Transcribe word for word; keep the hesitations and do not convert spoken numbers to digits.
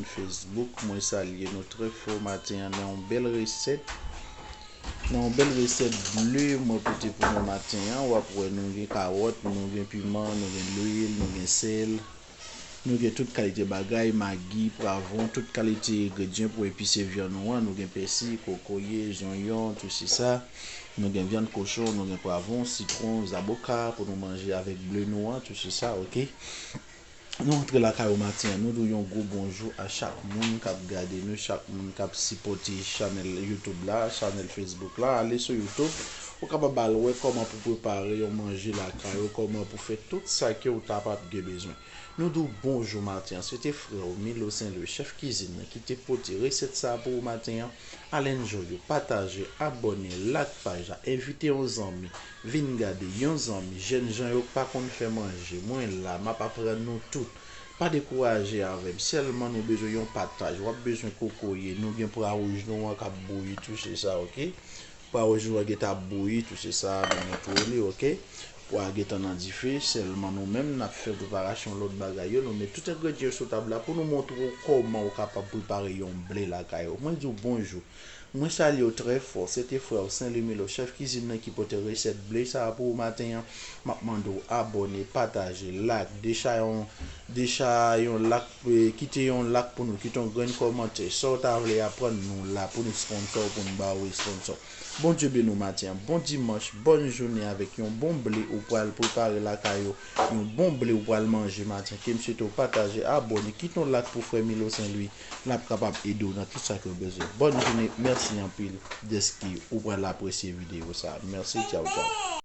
Facebook. Mwen salye nou trè fò maten an nan yon bèl resèt. Nan yon bèl resèt ble mwen pote pou nou maten an. W ap wè nou gen kawòt, nou gen piman, nou gen lwil, nou gen sèl. Nou gen tout kalite bagay, magi, pwavwon, tout kalite engredyan pou epise vyann ou an. Nou gen pèsi, kokoye, zonyon, tou se sa. Nou gen vyann kochon, nou gen pwavwon, sitwon, zaboka pou nou manje avèk ble nou an, tou se sa, oke? Nou antre lakay ou maten an, nou di w yon gwo bonjou a chak moun k ap gade nou, chak moun k ap sipòte chanèl YouTube la, chanèl Facebook la. Ale sou YouTube, ou kapab al wè kòman pou prepare yon manje lakay ou, kòman pou fè tout sa ke w ta p ap gen bezwen. Nou di w bonjou maten an. Se te frè w Milo Saint Louis, chèf kizin nan, ki te pote resèt sa a pou ou maten an. Al enjoy ou, pataje, abòne, like paj la, envite yon zanmi, vin gade yon zanmi, jèn jan yo k pa konn fè manje. Mwen la, m ap aprann nou tout. Pa dekouraje avè m. Sèlman nou bezwen yon pataj. W ap bezwen kokoye. Nou gen pwa wouj nou an k ap bouyi tou, se sa, oke? Pwa wouj nou an gentan ap bouyi tou, se sa, nou montre li, oke? Pwa a gentan nan dife, sèlman nou menm n ap fè preparasyon lòt bagay yo. Nou met tout engredyan yo sou tab la pou nou montre w kòman ou kapab prepare yon ble lakay ou. Mwen di w bonjou. Mwen salye w trè fò. Se te frè w Saint Louis Milo, chèf kizin nan, ki pote resèt ble sa a pou ou maten an. M ap mande w abòne, pataje, like, deja yon, deja yon like, eh, kite yon like pou nou, kite yon grenn kòmantè. Sa w ta vle aprann, nou la pou nou sponsò, pou nou ba ou sponsò. Bondye beni w maten an. Bon dimanch, bòn jounen avèk yon bon ble ou pral prepare lakay ou, yon bon ble ou pral manje maten. Ke m swete w pataje, abòne, kite yon like pou frè Milo Saint Louis. L ap kapab ede w nan tout sa ke w bezwen. Bòn jounen, mèsi anpil dèske ou pral apresye videyo sa. Mèsi, tchaw, tchaw.